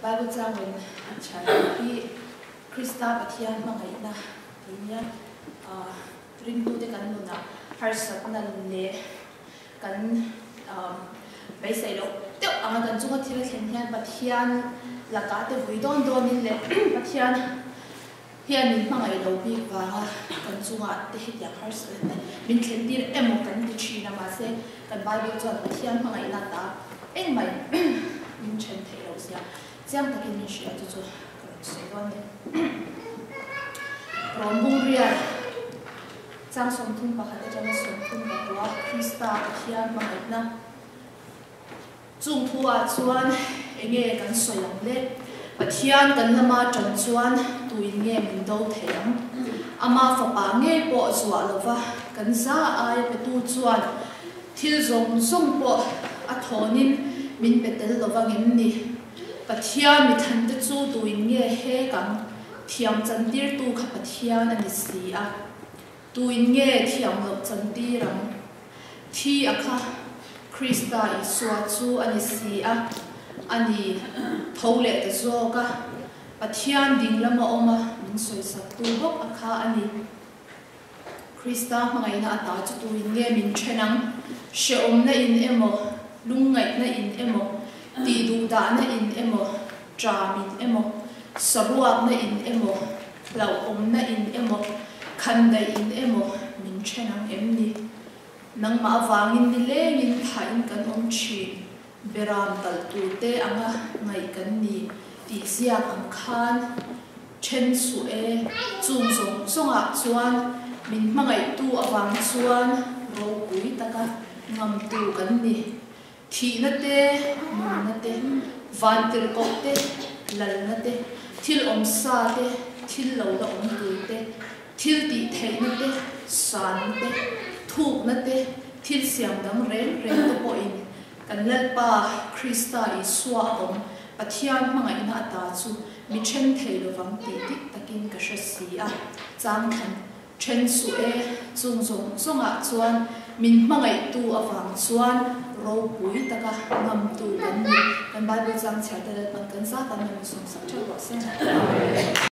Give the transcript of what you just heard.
Bible chang rawn chhiar tur hi Krista Pathian hmangaihna tih nia ringtute kan nunah harsatna leh kan beisei loh deuh anga kan chunga thil a thlen hian Pathian lakah te vui dawn dawnin leh Pathian hian min hmangaih lo bik vanga kan chungah te hetiang harsatna te min thlen tir emaw kan ti thin a, mahse kan Bible chuan Pathian hmangaihna ta engmah min then theih loh zia chiang takin min hria chu chu ka rawn sawi dawn ni. Rawn bung rial chang 31 atanga 34 Krista Pathian hmangaihna Chung thu ah chuan enge kan sawi ang le? Pathian kan lama tan chuan tuin nge min do thei ang? Ama fapa ngei pawh zuah lova kan za aia petu chuan thil zawng zawng pawh a thawnin min pe tel lova ngem ni? Pathian mithante chu tuin nge hek ang? Thiam chantirtu kha Pathian a ni si a. Tuin nge thiam loh chantir ang? Thi a kha Krista Isua chu a ni si a, a ni tho leh ta zawk a, Pathian ding lama awm a min sawisaktu bawk a kha a ni. Krista hmangaihna ata chu tuin nge min then ang? Hrehawmna in emaw, lungngaihna in emaw, tihduhdahna in emaw, ṭam in emaw, saruakna in emaw, hlauhawmna in emaw, khandaih in emaw min then ang em ni? Nangmah avangin nilengin thain kan awm thin, beram talh turte anga ngaih kan ni tih ziak ang khan then suh e, chung zawng zawngah chuan min hmangaihtu avang chuan ropui taka ngamtu kan ni. Thihna te, nunna te, vantirhkoh te, lalna te, thil awmsa te, thil lo la awm tur te, thil tih theihna te, sanna te, thukna te, thil siam dang reng reng te pawhin kan Lalpa Krista Isua a awm Pathian hmangaihna ata chu mi then thei lovang tih dik takin ka hre si a, chang thlan Then suh e, chung zawng zawngah chuan min hmangaihtu avang chuan ropui taka ngamtu kan ni. Kan Bible chang chhiar te Lalpan kan zat a, min sawmsak theuh rawh se.